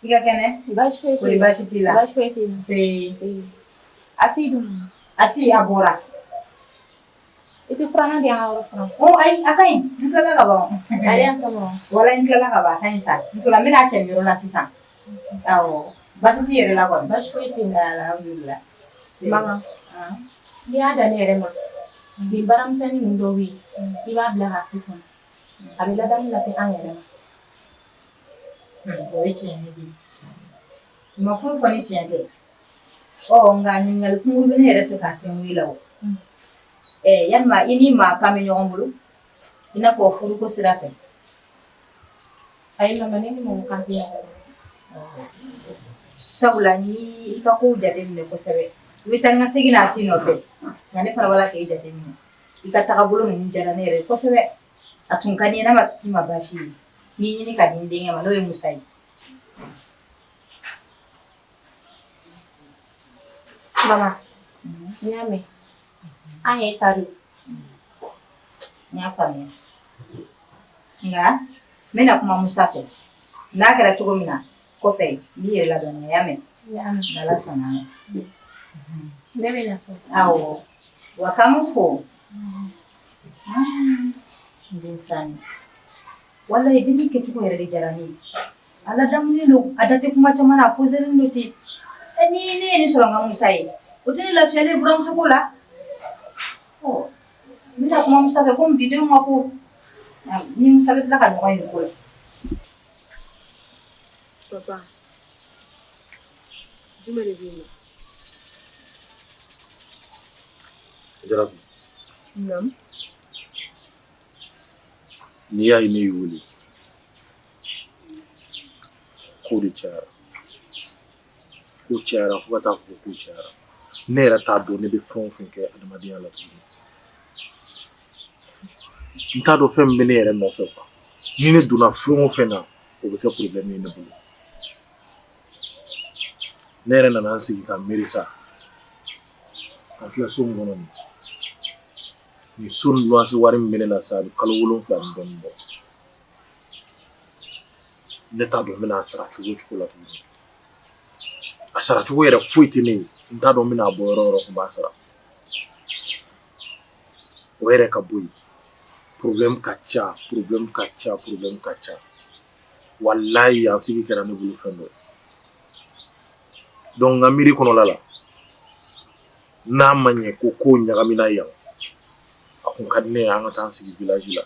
I ka kɛnɛ? Baasi foyi tɛ Kɔri baasi t'i la? Baasi foyi tɛ yen. Nse. Asi dun? Asi a bɔra. I tɛ furanna di yan ka yɔrɔ furan. Oh ayi, a ka ɲi, n tilala ka ban. A di yan sama. Walayi n tilala ka ban, a ka ɲi sa. N tilala, n bɛna a cɛ nin yɔrɔ la sisan. Awɔ. Baasi t'i yɛrɛ la kɔni? Baasi foyi tɛ yen. Alhamdulillah. Mama, n'i y'a da ne yɛrɛ ma, nin baaramisɛnnin ninnu dɔw bɛ yen, i b'a bila ka si kɔnɔ. A bɛ ladamu lase an yɛrɛ ma. O ye tiɲɛ ye bi. U ma foyi fɔ ni tiɲɛ tɛ. Ɔ nka ɲininkali kunkurun bɛ ne yɛrɛ fɛ k'a tɛnku i la o. Ɛ yalima i ni maa kan bɛ ɲɔgɔn bolo i n'a fɔ furuko sira fɛ? Ayi mama, ne ni mɔgɔ kan tɛ ɲɔgɔn bolo. Sabula ni i ka kow jateminɛ kosɛbɛ, i bɛ taa ni ka segin na Asi nɔfɛ, nka ne fana b'a la k'e jateminɛ. I ka tagabolo ninnu diyara ne yɛrɛ ye kosɛbɛ. A tun ka di n ye n'a ma k'i ma baasi ye, n'i ɲini ka di n denkɛ ma, n'o ye Musa ye. Mama, n y'a mɛn. An ye ta de. N y'a faamuya. Nka n bɛna kuma Musa fɛ. N'a kɛra cogo min na kɔfɛ, n b'i yɛrɛ ladɔnniya, i y'a mɛn? N'Ala sɔnna a ma. Ne bɛ na fɔ. Awɔ. Wa k'an fo. N den sani. Walayi denni kɛcogo yɛrɛ de diyara ne ye. A ladamunen don, a da tɛ kuma caman na, a poselen don ten. Ɛ ni ne ye nin sɔrɔ n ka Musa ye, o tɛ ne lafiyalen ye buramuso ko la. Ɔ n bɛna kuma Musa fɛ komi bi denw ka ko. Ni Musa bɛ tila ka ɲɔgɔn ye nin ko la. Papa, jumɛn de bɛ yen nɔ? Jarabi. Naamu. N'i y'a ye ne y'i wele, ko de cayara. Ko cayara fo ka taa fɔ ko ko cayara. Ne yɛrɛ t'a dɔn ne bɛ fɛn o fɛn kɛ adamadenya la tuguni. N t'a dɔn fɛn min bɛ ne yɛrɛ nɔfɛ quoi. Ni ne donna fɛn o fɛn na, o bɛ kɛ problème ye ne bolo. Ne yɛrɛ nana n sigi ka miiri sa. An filɛ so min kɔnɔ nin nin so nin luwanse wari min bɛ ne la sa, a bɛ kalo 7 ni dɔɔnin bɔ. Ne t'a dɔn n bɛna a sara cogo o cogo la tuguni. A sara cogo yɛrɛ foyi tɛ ne ye. N t'a dɔn n bɛna a bɔ yɔrɔ o yɔrɔ ko n b'a sara. O yɛrɛ ka bɔ yen. Problème ka ca, problème ka ca, problème ka ca. Walayi yan sigi kɛra ne bolo fɛn dɔ ye. Donc n ka miiri kɔnɔla la, n'a ma ɲɛ ko kow ɲagamina yan, a kun ka di ne ye an ka taa an sigi village la,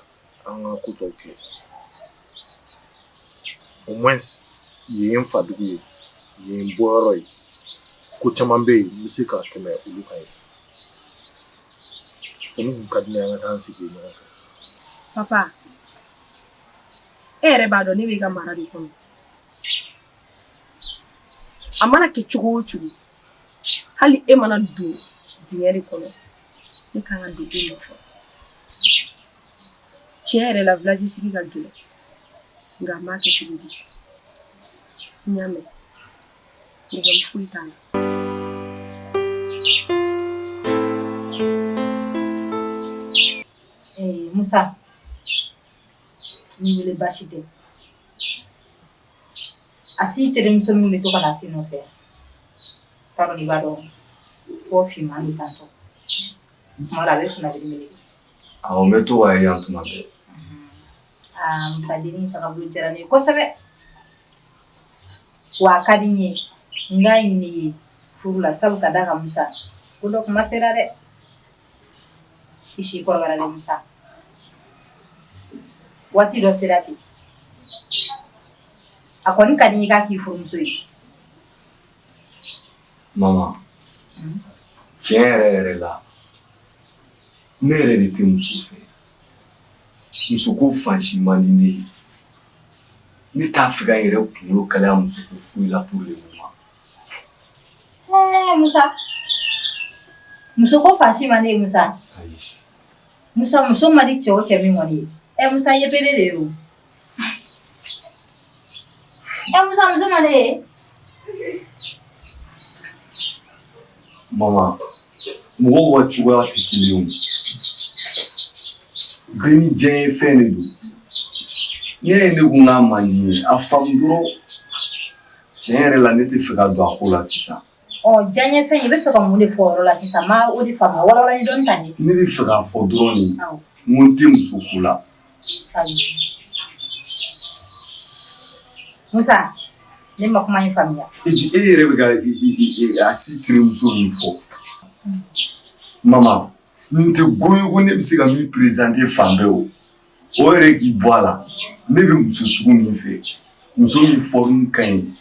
an ka ko tɔw kɛ. Au moins yen ye n fa dugu ye, yen ye n bɔyɔrɔ ye. Ko caman bɛ yen n bɛ se ka tɛmɛ olu kan yen. O ne kun ka di ne ye an ka taa an sigi yen ɲɔgɔn fɛ. Papa, e yɛrɛ b'a dɔn ne b'i ka mara de kɔnɔ. A mana kɛ cogo o cogo, hali e mana don dingɛ de kɔnɔ, ne kan ka don e nɔfɛ. Tiɲɛ yɛrɛ la village sigi ka gɛlɛn, nka n b'a kɛ cogo di? N y'a mɛn. Problème foyi t'a la. Ee Musa, n y'i wele baasi tɛ. Asi terimuso min bɛ to ka na Asi nɔfɛ yan, t'a dɔn n'i b'a dɔn ko finman don tantɔ. Tuma dɔ a bɛ kunnabiri meleke. Awɔ, n bɛ to k'a ye yan tuma bɛɛ. Aa Musa dennin tagabolo diyara ne ye kosɛbɛ. Wa a ka di n ye n k'a ɲini i ye furu la, sabu ka d'a kan Musa, ko dɔ kuma sera dɛ. I si kɔrɔbayara dɛ Musa. Waati dɔ sera ten. A kɔni ka di n ye i k'a k'i furumuso ye. Mama, tiɲɛ yɛrɛ yɛrɛ la, ne yɛrɛ de tɛ muso fɛ. Muso ko fan si man di ne ye. Ne t'a fɛ ka n yɛrɛ kunkolo kalaya muso ko foyi la pour le moment. Ɛɛ Musa, muso ko fan si man di e ye Musa. Ayi. Musa, muso man di cɛ o cɛ min kɔni ye. Ɛ Musa, i ye pédé de ye o. Ɛ Musa, muso man di e ye? Mama, mɔgɔw ka cogoya tɛ kelen ye o. Bɛɛ ni diɲɛ ye fɛn de don. Ne ye ne ko n k'a man di n ye, a faamu dɔrɔn. Tiɲɛ yɛrɛ la, ne tɛ fɛ ka don a ko la sisan. Ɔ, diyaɲɛfɛn, i bɛ fɛ ka mun de fɔ o yɔrɔ la sisan? Ma o de faamuya, walawalali dɔɔni ta ne. Ne bɛ fɛ k'a fɔ dɔrɔn de, n ko n tɛ muso ko la. Ayi Musa, ne ma kuma in faamuya. Et puis e yɛrɛ bɛ ka Asi terimuso min fɔ, mama, nin tɛ go ye ko ne bɛ se ka min présenter fan bɛɛ o. O yɛrɛ k'i bɔ a la, ne bɛ muso sugu min fɛ, muso min forme ka ɲi,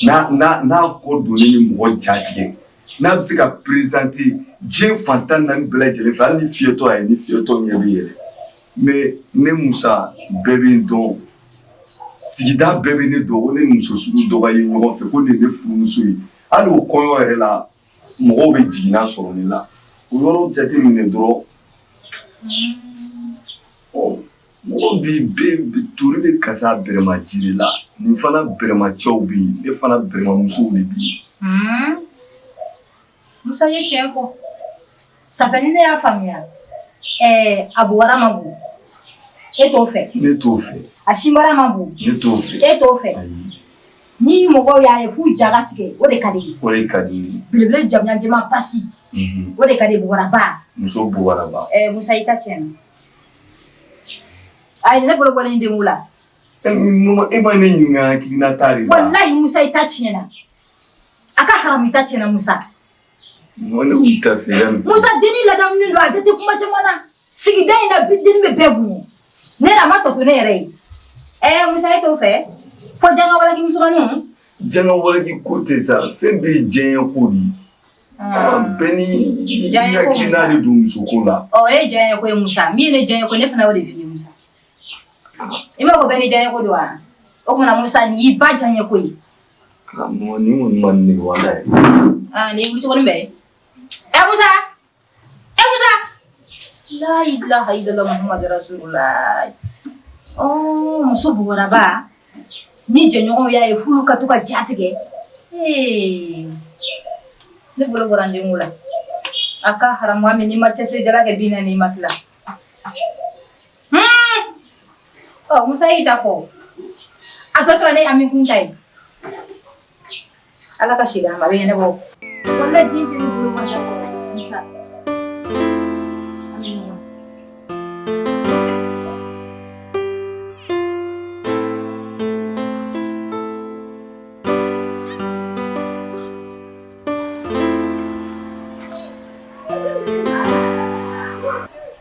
n'a n'a n'a kɔ donnen ni mɔgɔ ja tigɛ, n'a bɛ se ka présenter diɲɛ fan 14 bɛɛ lajɛlen fɛ, hali ni fiyɛtɔ a ye, ni fiyɛtɔ ɲɛ bɛ yɛlɛ. Mais ne Musa, bɛɛ bɛ n dɔn, sigida bɛɛ bɛ ne dɔn ko ne ni muso sugu dɔ ka ye ɲɔgɔn fɛ, ko nin ye ne furumuso ye. Hali o kɔɲɔ yɛrɛ la, mɔgɔw bɛ jiginna sɔrɔ ne la. O yɔrɔ jateminɛ dɔrɔn. Ɔ, mɔgɔ bi bɛ tori bɛ kasa bɛrɛma jiri la. Nin fana bɛrɛmacɛw bɛ yen, ne fana bɛrɛmamusow de bɛ yen. Musa ye tiɲɛ fɔ. Ça fait ni ne y'a faamuya, a bɔra ma bon, e t'o fɛ. Ne t'o fɛ. A sinbara ma bon. Ne t'o fɛ. E t'o fɛ. Ni mɔgɔw y'a ye f'u ja ka tigɛ, o de ka di ye. O de ka di ne ye. Belebele jamujan jɛman pasi. O de ka di buwaraba. Muso buwaraba. Musa, i ta tiɲɛna. Ayi, ne bolo bɔlen denko la. E ma ne ɲininka hakilina ta de la. Walahi Musa, i ta tiɲɛna. A ka haramu, i ta tiɲɛna Musa. Ne kun ta fɛ yan. Musa, denni ladamunen don, a tɛ kuma caman na. Sigida in na bi, denni bɛ bɛɛ bonya. Ne yɛrɛ, a ma tɔ to ne yɛrɛ ye. Musa, e t'o fɛ? Fo janga walaki musomaninw. Janga walaki ko tɛ sa, fɛn bɛɛ ye diɲɛ ko de ye. Bɛɛ ni i hakilina de don musoko la. Ɔ, e ye diɲɛ ko ye Musa, min ye ne diɲɛ ko, ne fana y'o de f'i ye Musa. I m'a fɔ bɛɛ ni diɲɛ ko don wa? O tuma Musa, nin y'i ba diɲɛ ko ye. Nin kɔni man di ne ye walayi. Aa, nin wuli cogo bɛɛ ye. Ɛ Musa! Ɛ Musa! La ilaha illallah Muhammadu Rasulullah. Ɔ, muso buwaraba ni jɛɲɔgɔnw y'a ye f'olu ka to ka ja tigɛ. Ee, ne bolo bɔra n denko la. A ka haramu min, n'i ma cɛsiri jala kɛ bin na, n'i ma tila. Ɔ Musa y'i ta fɔ. A tɔ tora ne Ami kun ta ye. Ala ka si d'an ma, a bɛ ɲɛnabɔ. Walayi den tɛ ne bolo ma kɔrɔ Musa.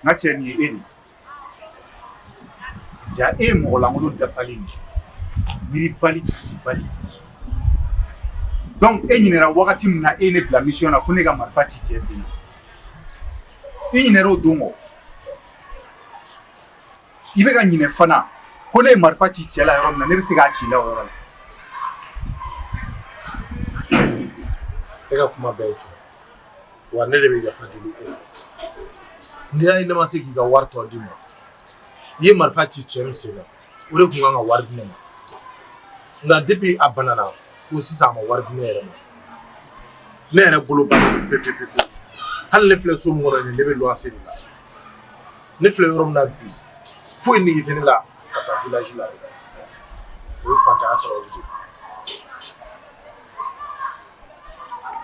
N ka cɛ, nin ye e de ye. Ja, e ye mɔgɔ lankolon dafalen de ye, miiribali, bali. Donc e ɲinɛra wagati min na e ye ne bila mission na ko ne ka marifa ci cɛ sen na, i ɲinɛra o don kɔ. I bɛ ka ɲinɛ fana ko ne ye marifa ci cɛ la yɔrɔ min na, ne bɛ se k'a ci la o yɔrɔ la. E ka kuma bɛɛ ye tiɲɛ wa, ne de bɛ yafa deli e fɛ. N'i y'a ye ne ma se k'i ka wari tɔ d'i ma, i ye marifa ci cɛ min sen na, o de tun kan ka wari di ne ma. Nka depuis a banana fo sisan, a ma wari di ne yɛrɛ ma. Ne yɛrɛ bolo ban pewu pewu pewu. Hali ne filɛ so min kɔnɔ nin, ne bɛ luwanse de la. Ne filɛ yɔrɔ min na bi, foyi nege tɛ ne la ka taa village la. O ye fantanya sababu de ye.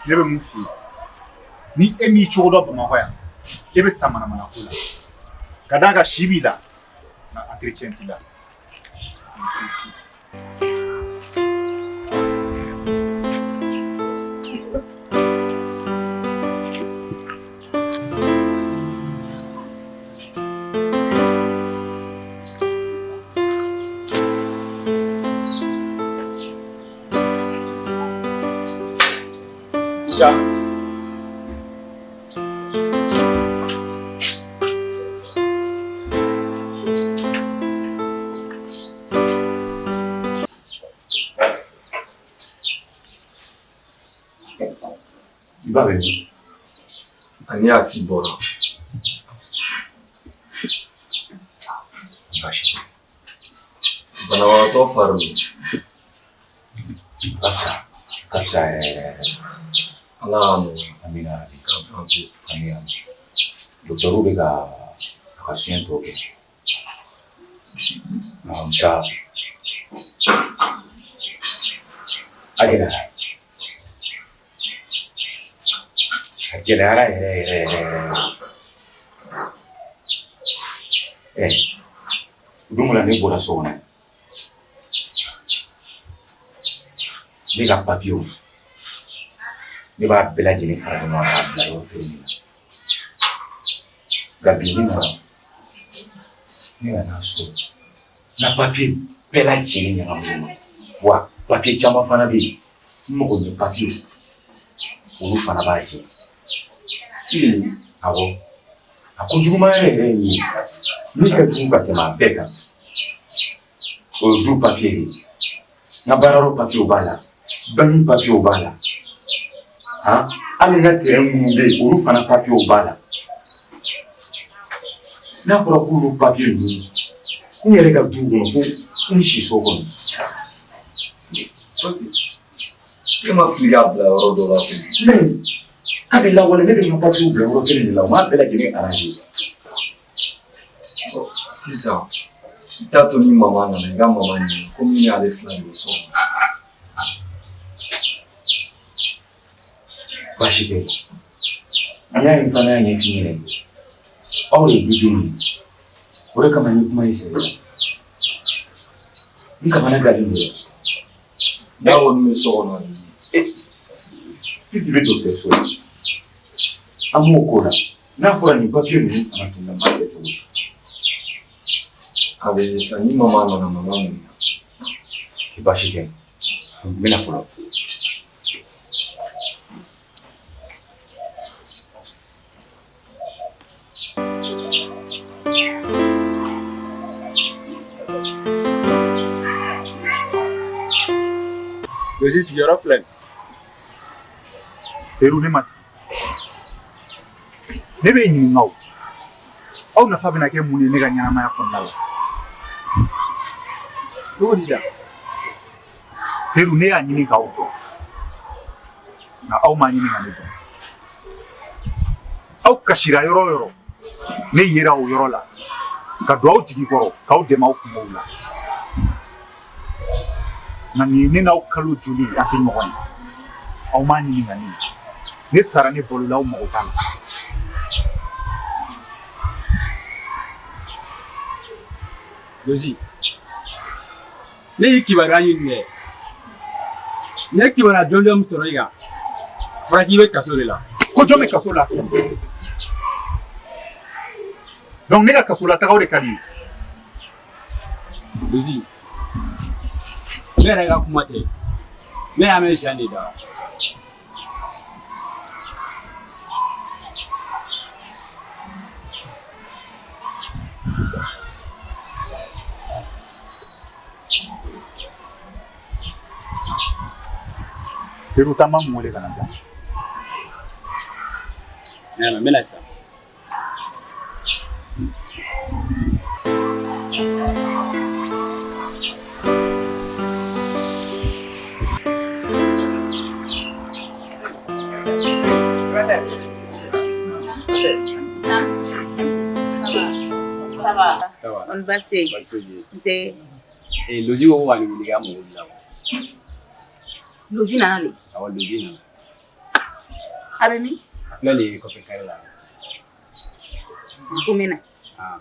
Ne bɛ mun f'i ye, ni e m'i cogo dɔn Bamakɔ yan, e bɛ sa manamana ko la, ka d'a kan si b'i la nka entretien t'i la. Ici. Musa. I b'a bɛ ani a si bɔra. Baasi tɛ. Banabagatɔ fari don. Ka fisa, ka fisa yɛrɛ yɛrɛ yɛrɛ. Ala k'a nɔgɔya. Amina yarabi. K'a ban pewu. Amina. Docteur bɛ ka a ka soin tɔ kɛ. Musa. A gɛlɛyara. A gɛlɛyara yɛrɛ yɛrɛ yɛrɛ yɛrɛ. Ɛ don min na ne bɔra so kɔnɔ, ne ka papiyew, ne b'a bɛɛ lajɛlen fara ɲɔgɔn kan k'a bila yɔrɔ kelen de la. Nka bi ne nana, ne nana sɔrɔ n ka papiye bɛɛ lajɛlen ɲagaminen don. Wa papiye caman fana bɛ yen, n mago bɛ papiyew, olu fana b'a jɛ. Awɔ, a ko juguman yɛrɛ yɛrɛ ye min ye, min ka jugu ka tɛmɛ a bɛɛ kan, o ye du papiye ye. N ka baarayɔrɔ papiyew b'a la, banki papiyew b'a la, han hali n ka terrain minnu bɛ yen, olu fana papiyew b'a la. N'a fɔra k'olu papiye ninnu, n yɛrɛ ka du kɔnɔ fo n siso kɔnɔ. E ma fili k'a bila yɔrɔ dɔ la koyi. Mais kabi lawale ne bɛ n ka papiyew bila yɔrɔ kelen de la, u m'a bɛɛ lajɛlen arranger. Sisan i t'a to ni mama nana, i ka mama ɲininka komi ne y'ale fila de ye so kɔnɔ. Baasi tɛ. An y'a ye n fana y'a ɲɛf'i ɲɛna. Aw de ye dudenw ye. O de kama n ye kuma in sɛbɛ la. N kamana gannen don. N'a kɔni bɛ so kɔnɔ a bɛ Fifi bɛ dɔgɔtɔrɔso la. An b'o ko la. N'a fɔra nin papiye ninnu fana tununna, n b'a kɛ cogo di? A bɛ sisan ni mama nana, mama ɲininka. Baasi tɛ. N bɛna fɔlɔ. Gosi sigiyɔrɔ filɛ nin. Seyidu, ne ma sigi. Ne b'e ɲininka o. Aw nafa bɛna kɛ mun ye ne ka ɲɛnamaya kɔnɔna la? Cogo di da? Seyidu, ne y'a ɲini k'aw dɔn. Nka aw m'a ɲini ka ne dɔn. Aw kasira yɔrɔ o yɔrɔ, ne yera o yɔrɔ la ka don aw jigi kɔrɔ k'aw dɛmɛ aw kunkow la. Nka nin ye ne n'aw kalo joli ye an tɛ ɲɔgɔn ye. Aw m'a ɲini ka ne ye. Ne sara ne balola, aw mago t'a la. Gosi, ne y'i kibaruya ɲini dɛ. Ne ye kibaruya jɔnjɔn min sɔrɔ i kan, a fɔra k'i bɛ kaso de la. Ko jɔn bɛ kaso la? Donc ne ka kaso la tagaw de ka di ye. Gosi, ne yɛrɛ ka kuma tɛ. Ne y'a mɛn Jean de da. Seyidu, taa mamu wele ka na jan. N bɛna sisan. Ça va? Ça va. On va se. Nse. Eh, Lozi ko ka nin wuli k'a mago bila. Lozi nana le. Awɔ, Lozi nana. A bɛ min? A filɛ nin ye kɔfɛ kare la. Ko n bɛ na. Ah.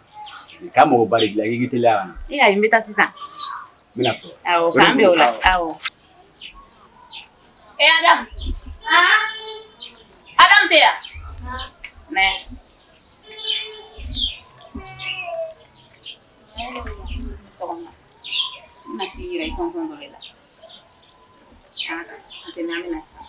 K'a mago ba de b'i la, k'i k'i teliya ka na. E ayi, n bɛ taa sisan. N bɛna fɔlɔ. Awɔ, k'an bɛn o la. Awɔ. E Adam. Adam tɛ yan? Mɛ. Sɔgɔma. N bɛna t'i yira i tɔntɔn dɔ de la. An ka taa. An tɛ mɛn, an bɛ na sisan.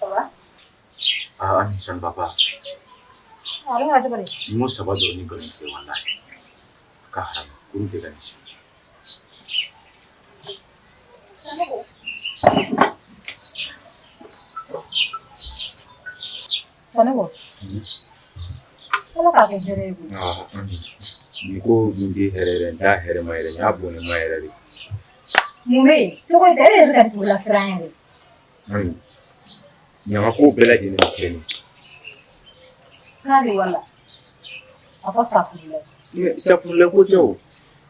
Ça va? Ah, Ami, ça ne va pas. A bɛ ka cogo di? Ni ko saba dɔrɔn ni nkalon tigɛ walahi. A ka haram, kurun tɛ ka nin sigi. Sanogo. Ala k'a kɛ hɛrɛ ye koyi. Ah, Ami, nin ko dun tɛ hɛrɛ yɛrɛ, n t'a hɛrɛ ma yɛrɛ, n y'a bɔnɛ ma yɛrɛ de. Mun bɛ yen? Cogo di? E yɛrɛ bɛ ka nin lasiran ye koyi. Ami, ɲama ko bɛɛ lajɛlen bɛ tiɲɛni. K'ale wala a fɔ safurulayi. Mais safurulayi ko tɛ o.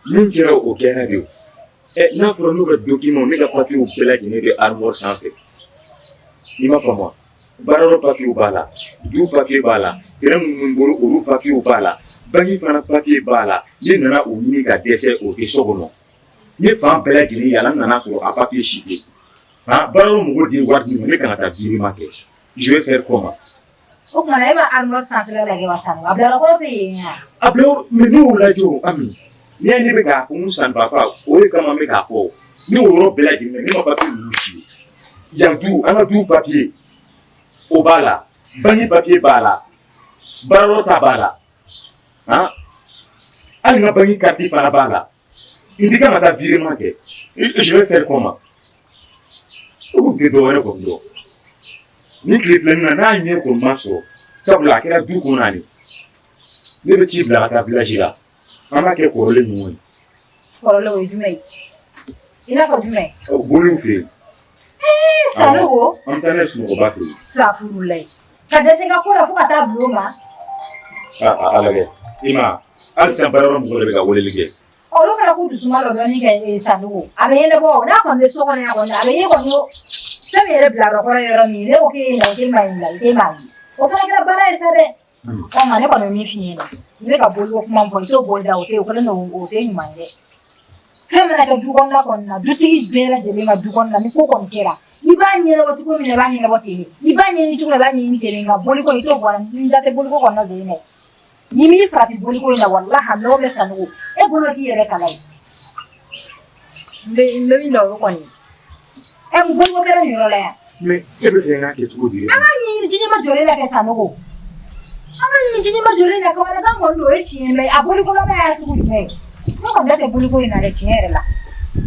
Min kɛra o kɛra de o. Ɛ n'a fɔra n'u ka document ne ka papiers bɛɛ lajɛlen bɛ armoire sanfɛ. I m'a faamu wa? Baarayɔrɔ papiers b'a la, du papier b'a la, terrain minnu bɛ n bolo olu papiers b'a la, banque fana papier b'a la. Ne nana o ɲini ka dɛsɛ o tɛ so kɔnɔ. Ne fan bɛɛ lajɛlen yala n nana sɔrɔ a papier si tɛ yen. Han baarayɔrɔ mɔgɔw de ye wari di ne ma ne kan ka taa virement kɛ. Je vais faire comment? O tuma na e ma armoire sanfɛla lajɛ wa Sanogo? A bilayɔrɔ kɔrɔ tɛ yen wa? A bilayɔrɔ mais ne y'o lajɛ o Ami. N'i y'a ye ne bɛ k'a fɔ n ko ça ne va pas o de kama n bɛ k'a fɔ. Ne y'o yɔrɔ bɛɛ lajɛlen ne ma papier ninnu si ye. Yan du an ka du papier o b'a la, banque papier b'a la, baarayɔrɔ ta b'a la. Han hali n ka banque carte fana b'a la. N ti kan ka taa virement kɛ. Je vais faire comment? O kun tɛ dɔwɛrɛ kɔni dɔn. Ni tile filanin na n'a ɲɛ kɔni ma sɔrɔ sabula a kɛra du kɔnɔ de ne bɛ ci bila ka taa village la an b'a kɛ kɔrɔlen ɲɔgɔn ye. Kɔrɔlen o ye jumɛn ye? I n'a fɔ jumɛn? Boliw fɛ yen. Ee Sanogo. An bɛ taa n'a ye sunɔgɔba fɛ yen. Safurulayi. Ka dɛsɛ n ka ko la fo ka taa bulon ma. Aa a lajɛ i ma hali sisan baarayɔrɔ mɔgɔw de bɛ ka weleli kɛ. Olu fana k'u dusuma lɔ dɔɔni kɛ Sanogo a bɛ ɲɛnabɔ n'a kɔni bɛ so kɔnɔ yan kɔni a bɛ ye kɔni fɛn min yɛrɛ bila yɔrɔ kɔrɔ yɔrɔ min ne ko k'e ye na o tɛ maa ɲininka i tɛ maa ye o fana kɛra baara ye sa dɛ ɔ nka ne kɔni bɛ min f'i ɲɛna i bɛ ka boliko kuma min fɔ i t'o bɔ i da o tɛ o kɛlen don o tɛ ɲuman ye dɛ fɛn mana kɛ du kɔnɔna kɔni na dutigi bɛɛ lajɛlen ka du kɔnɔna ni ko kɔni kɛra i b'a ɲɛnabɔ cogo min na i b'a ɲɛnabɔ ten de i b'a ɲɛɲini cogo min na i b'a ɲɛɲini ten de nka boliko i t'o bɔ a la n da tɛ boliko kɔni na don dɛ Ni m'i farati boliko in na walahi a mɛn o mɛn Sanogo e bolo k'i yɛrɛ kala ye n bɛ n bɛ min dɔn o kɔni ɛ mun boliko kɛra nin yɔrɔ la yan Mais e bɛ fɛ n k'a kɛ cogo di? An k'a ɲɛɲini ji ɲɛma jɔlen na kɛ Sanogo an k'a ɲɛɲini ji ɲɛma jɔlen na kamanagan kɔni don o ye tiɲɛ ye mais a boliko laban y'a sugu jumɛn ye ne kɔni da tɛ boliko in na dɛ tiɲɛ yɛrɛ la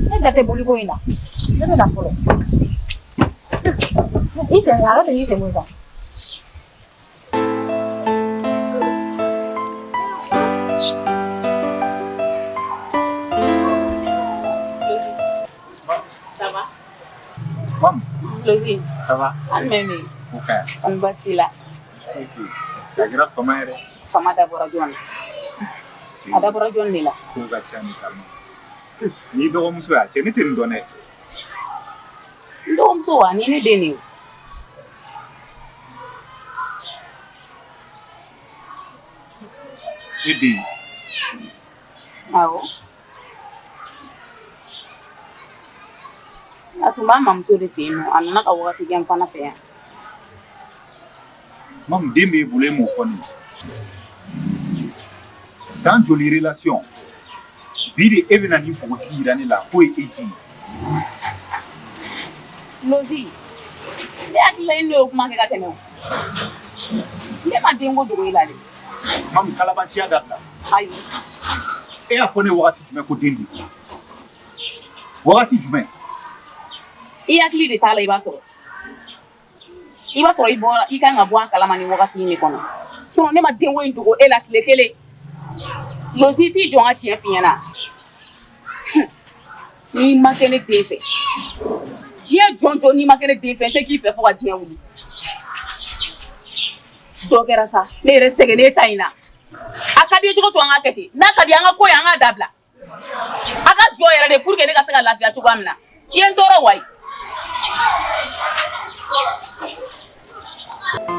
ne da tɛ boliko in na ne bɛ na fɔlɔ i sen a ka to i sen bɔ i kan. Ça va? Mamu. Lozi. Ça va? An jumɛn bɛ yen? O ka ɲi. Kɔni baasi t'i la? Ok. A kɛra fama ye dɛ. Fama dabɔra jɔn na? A dabɔra jɔn de la? Kow ka ca ni Salma. N'i dɔgɔmuso y'a cɛ ne tɛ nin dɔn dɛ. N dɔgɔmuso wa? Nin ye ne den de ye. E den? Awɔ. A tun b'a mamuso de fɛ yen nɔ, a nana ka wagati kɛ n fana fɛ yan. Mamu den b'e bolo e m'o fɔ ne ye. San joli relation bi de e bɛna nin npogotigi yira ne la k'o ye e den ye. Lozi, ne hakili la i ni ne y'o kuma kɛ ka tɛmɛ o. Ne ma denko dogo e la dɛ. Mamu kalabanciya dabila. Ayi. E y'a fɔ ne wagati jumɛn ko den b'i bolo? Wagati jumɛn? I hakili de t'a la i b'a sɔrɔ. I b'a sɔrɔ i bɔra i kan ka bɔ a kalama nin wagati in de kɔnɔ. Sinon ne ma denko in dogo e la tile kelen. Lozi t'i jɔ n ka tiɲɛ f'i ɲɛna. N'i ma kɛ ne den fɛ diɲɛ jɔn jɔn n'i ma kɛ ne den fɛ n tɛ k'i fɛ fo ka diɲɛ wuli dɔ kɛra sa ne yɛrɛ sɛgɛnnen ta in na a ka di ye cogo cogo an k'a kɛ ten n'a ka di an ka ko ye an k'a dabila a ka jɔ yɛrɛ de pour que ne ka se ka lafiya cogoya min na i ye n tɔɔrɔ wayi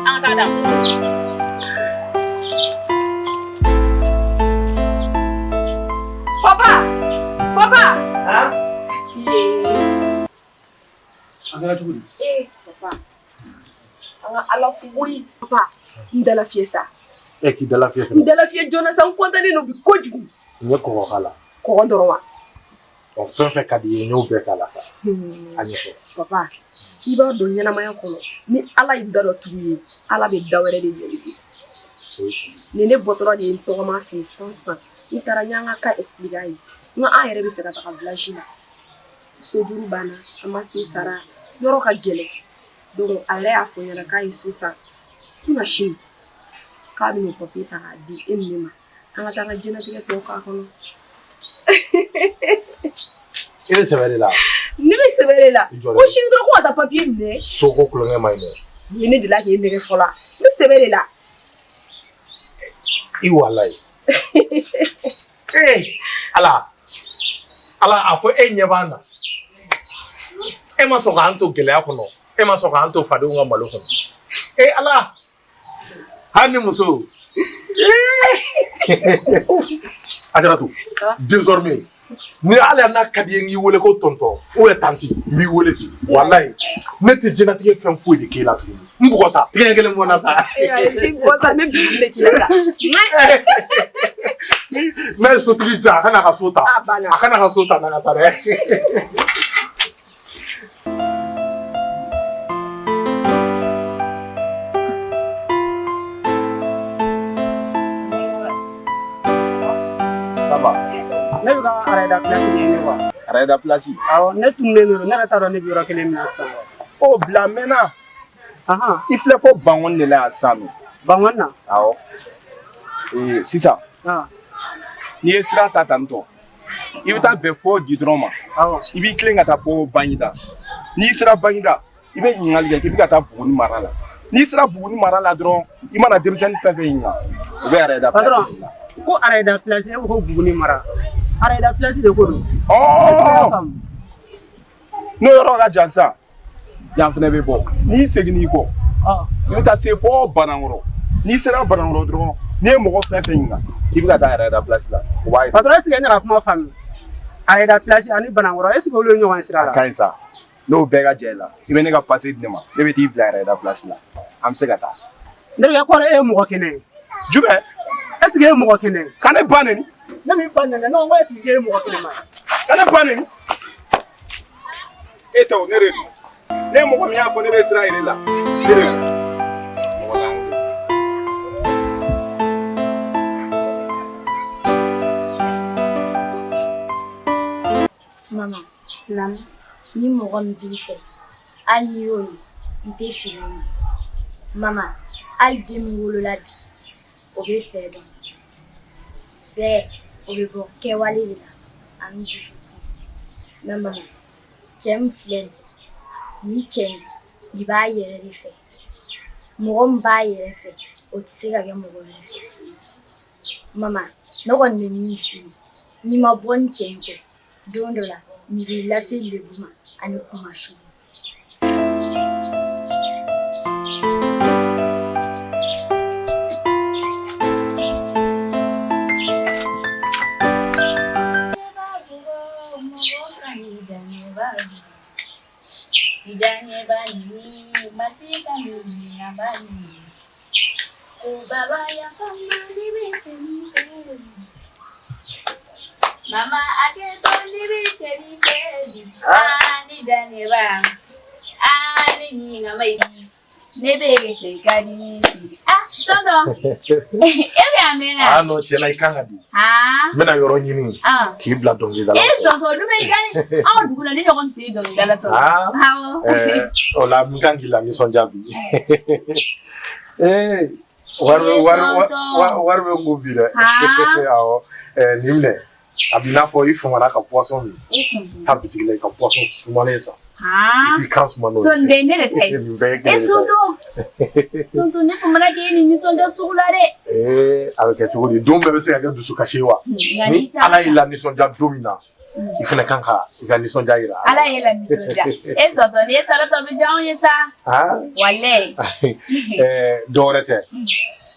an ka taa d'a ma. Papa! Papa! Han? Yee. A kɛra cogo di? Ee papa, an ka Ala fo koyi. Papa, n dala fiyɛ sa. E k'i dala fiyɛ. N dala fiyɛ joona sa, n kɔntannen don bi kojugu. N ye kɔgɔ k'a la. Kɔgɔ dɔrɔn wa? Ɔ fɛn fɛn ka di i ye n y'o bɛɛ k'a la sa. A ɲɛfɔ. Papa, i b'a dɔn ɲɛnamaya kɔnɔ ni Ala ye da dɔ tugu i ye, Ala bɛ da wɛrɛ de yɛlɛ i ye. Ni ne bɔtɔla de ye n tɔgɔma fɛ yen sisan sisan, n taara n y'an ka cas expliquer a ye. N ko an yɛrɛ bɛ fɛ ka taga village la. Sojuru banna, an ma so sara, yɔrɔ ka gɛlɛn. Donc a yɛrɛ y'a fɔ n ɲɛna k'a ye so san kunasini k'a bɛn'o papier ta k'a di e ni ne ma. An ka taa an ka diɲɛlatigɛ tɔw k'a kɔnɔ. E bɛ sɛbɛ de la. Ne bɛ sɛbɛ de la. Ko sini dɔrɔn ko ka taa papier minɛ. Soko kulonkɛ man ɲi dɛ. Nin ye ne delila k'e nɛgɛ fɔlɔ. N bɛ sɛbɛ de la. I walayi. Ee Ala, Ala a fɔ e ɲɛ b'an na. E ma sɔn k'an to gɛlɛya kɔnɔ, e ma sɔn k'an to fadenw ka malo kɔnɔ. E Ala, hali ni muso. Ajaratu, désormais ni hali n'a ka di ye n k'i wele ko tonton ou bien tantie n b'i wele ten walayi ne tɛ diɲɛlatigɛ fɛn foyi de k'e la tuguni n bugɔ sa tigɛ kelen bɔ n na sa. I bugɔ sa ne bi de k'i la sa. N'a ye sotigi ja a kana ka so ta a kana ka so ta n'a ka taa dɛ. Ne bɛ ka Arayida place de ɲini quoi. Arayida place? Awɔ, ne tununnen don, ne yɛrɛ t'a dɔn ne bɛ yɔrɔ kelen min na sisan. O bila mɛnna. I filɛ fo Bankɔni de la yan sisan nɔ. Bankɔni na? Awɔ. Ee sisan. N'i ye sira ta tantɔ. I bɛ taa bɛn fo gidɔrɔn ma. I b'i tilen ka taa fo Baginda. N'i sera Baginda, i bɛ ɲininkali kɛ k'i bɛ ka taa Buguni mara la. N'i sera Buguni mara la dɔrɔn, i mana denmisɛnnin fɛn fɛn ɲininka, o bɛ Arayida place Patron, de la. ko Arayida place e ko ko Buguni mara. Arayida place de ko don. Ɔɔ! N'o yɔrɔ ka jan sisan, yan fana bɛ bɔ. N'i seginn'i kɔ, i bɛ taa se fo Banankɔrɔ. N'i sera Banankɔrɔ dɔrɔn, n'i ye mɔgɔ fɛn fɛn ɲininka k'i bɛ ka taa Arayida place la, o b'a yira. Patron, est ce que ne ka kuma faamu? Arayida place ani Banankɔrɔ, est ce que olu ye ɲɔgɔn sira la? A ka ɲi sa. N'o bɛɛ ka jan i la, i bɛ ne ka passe di ne ma, ne bɛ t'i bila Arayida place la. An bɛ se ka taa. Ne bɛ kɔrɔ e ye mɔgɔ kɛnɛ ye. Jumɛn? Est ce que e ye mɔgɔ kɛnɛ ye? Ka ne ba neni. Ne m'i ba neni, ne ko est ce que e ye mɔgɔ kɛnɛ ma? Ka ne ba neni. E tɛ o, ne de don. Ne mɔgɔ min y'a fɔ ne bɛ sira yira e la, ne de don. Mɔgɔ lankolon. Mama, naamu, ni mɔgɔ min b'i fɛ, hali n'i y'o ye, i tɛ fili o ma. Mama, hali den min wolola bi, o bɛ fɛ dɔn. Fɛ, o bɛ bɔ kɛwale de la ani dusukun. Mais mama, cɛ min filɛ nin ye, nin cɛ in, nin b'a yɛrɛ de fɛ. Mɔgɔ min b'a yɛrɛ fɛ, o tɛ se ka kɛ mɔgɔ wɛrɛ fɛ. Mama, ne kɔni bɛ min f'i ye, n'i ma bɔ nin cɛ in kɔ, don dɔ la, nin b'i lase lebu ma ani kunmasuli. Mama a kɛ to ni bɛ cɛnin fɛ bi aa ni Janeba aa ni ɲininka ne bɛ cɛ ka di ah tonton e bɛ yan mɛnna Ah non, tiɲɛna i kan ka di. aa N bɛna yɔrɔ ɲini k'i bila dɔnkilida la. e tonton olu bɛ diya ne anw dugu la ne ɲɔgɔn tɛ dɔnkilidala tonton Ah. awɔ O la n kan k'i la nisɔndiya bi. Ee wari bɛ wari wari bɛ n kun bi dɛ. Awɔ nin minɛ a b'i n'a fɔ i famana ka boisson min. Taa bitigi la i ka boisson sumalen san. I k'i kan suma n'o ye. Nin bɛɛ ye ne de ta ye. Nin bɛɛ ye kelen E tonton tonton ne famana k'e ni nisɔndiya sugu la dɛ. Ee a bɛ kɛ cogo di don bɛɛ bɛ se ka kɛ dusukasi ye wa? Ni Ala y'i la nisɔndiya don min na. I fana kan ka i ka nisɔndiya jira. Ala y'e la nisɔndiya. E tonton ni e taara tɔ bɛ diya anw ye sa. Walayi. Dɔ wɛrɛ tɛ.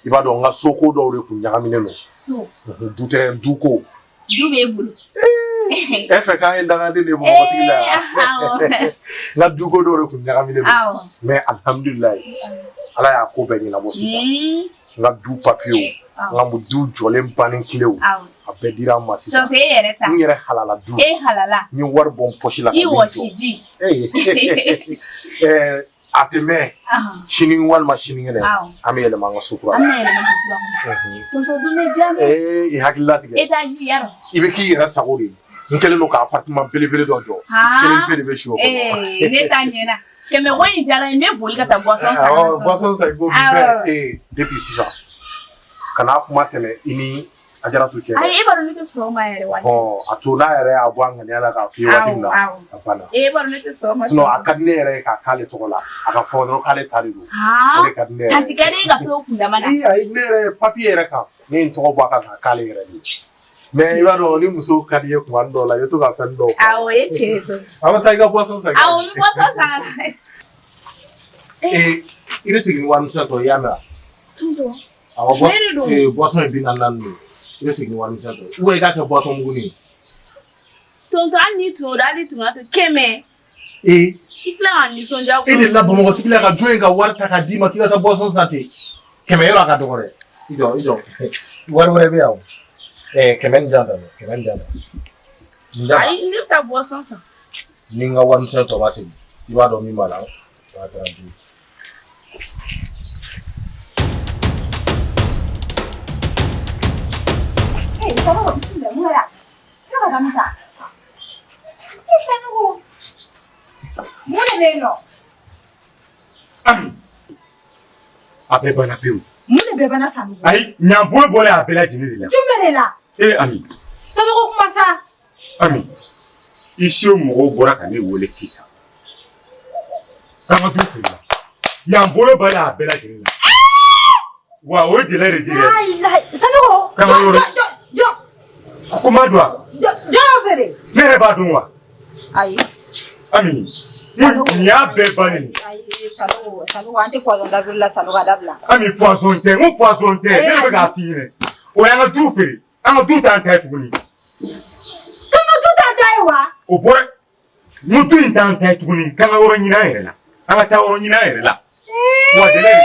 I b'a dɔn n ka soko dɔw de tun ɲagaminen don. So. Du terrain duko. Du b'e bolo. E fɛ k'an ye dangaden de ye Bamakɔ sigi la yan. N ka duko dɔw de tun ɲagaminen don. Mais alihamudulilayi Ala y'a ko bɛɛ ɲɛnabɔ sisan. N ka du papiyew n ka du jɔlen bannen kilew a bɛɛ dira n ma sisan e yɛrɛ ta n yɛrɛ halala du e halala n ye wari bɔ n pɔsi la i wɔsi ji a tɛ mɛn sini walima sinikɛnɛ an bɛ yɛlɛma an ka so kura la an bɛ yɛlɛma du kura kɔnɔ tonton dun bɛ diya i hakili latigɛ étage yarɔ i bɛ k'i yɛrɛ sago de ye n kɛlen don ka appartement belebele dɔ jɔ kelen pe de bɛ si o kɔnɔ ne ta ɲɛna kɛmɛ ko in diyara n ye n bɛ boli ka taa boisson san. Awɔ boisson san i k'o min bɛɛ depuis sisan kana kuma tɛmɛ i ni Ajaratu cɛ. Ayi e b'a dɔn ne tɛ sɔn o ma yɛrɛ walayi. Ɔ a to n'a yɛrɛ y'a bɔ a ŋaniya la k'a f'i ye waati min na a banna. E b'a dɔn ne tɛ sɔn o ma. Sinon a ka di ne yɛrɛ ye k'a k'ale tɔgɔ la a ka fɔ dɔrɔn k'ale ta de don. O de ka di ne yɛrɛ ye. A ti ka di e ka so kundama na. Ayi ne yɛrɛ papier yɛrɛ kan. Ne ye n tɔgɔ bɔ a kan k'a k'ale yɛrɛ de ye. Mais i b'a dɔn ni muso ka di i ye tuma dɔw la, i bɛ to ka fɛn dɔw fɔ. Awɔ, o ye tiɲɛ ye tonton. An bɛ taa i ka boisson san. Awɔ, n bɛ boisson san ka na. Ee, i bɛ segin ni warimisɛn tɔ ye, i y'a mɛn wa? Tonton. Awɔ, Ne de don. Ee, boisson ye 44 de ye. I bɛ segin ni warimisɛn tɔ ye. Ou bien i k'a kɛ boisson mugunin ye. Tonton, hali n'i tun y'o dɔn, hali i tun k'a to 100. Ee. I filɛ ka n nisɔndiya. E delila Bamakɔ sigi la ka jɔn ye ka wari ta k'a d'i ma k'i ka taa boisson san ten? 100 yɔrɔ a ka dɔgɔ dɛ. I jɔ, i jɔ. Wari wɛrɛ bɛ yan o. Ɛɛ, 100 nin di yan tan, 100 nin di yan tan. Nin d'a ma. Ayi, ne bɛ taa boisson san. Ni n ka warimisɛn tɔ ma segin, i b'a dɔn min b'a la. A kɛra du ye. Ee, Sanogo, bisimila, mun kɛra? E ka taa min ta? E Sanogo, mun de bɛ yen nɔ? Ami, a bɛɛ banna pewu. Mun de bɛɛ banna Sanogo? Ayi, ɲanbolo bɔra a bɛɛ lajɛlen de la. Jumɛn de la? Ee Ami. Sanogo, kuma sa. Ami, huissier mɔgɔw bɔra ka ne wele sisan. K'an ka du feere la. Ɲanbolo bɔra a bɛɛ lajɛlen la. Wa o ye délai de di dɛ. La ilaha Sanogo. K'an ka yɔrɔ. Jɔn jɔn Kuma don wa? jɔn y'o feere? Ne yɛrɛ b'a dɔn wa? Ayi. Ami, nin y'a bɛɛ bannen ye. Ayi, Sanogo, Sanogo, an tɛ poison d'Avril la Sanogo, a dabila. Ami, poison tɛ, n ko poison tɛ, ne de bɛ k'a f'i ɲɛna. O y'an ka du feere, an ka du t'an ta ye tuguni. K'an ka du t'an ta ye wa? O bɔra, n ko du in t'an ta ye tuguni, k'an ka yɔrɔ ɲini an yɛrɛ la. An ka taa yɔrɔ ɲini an yɛrɛ la. Wa délai de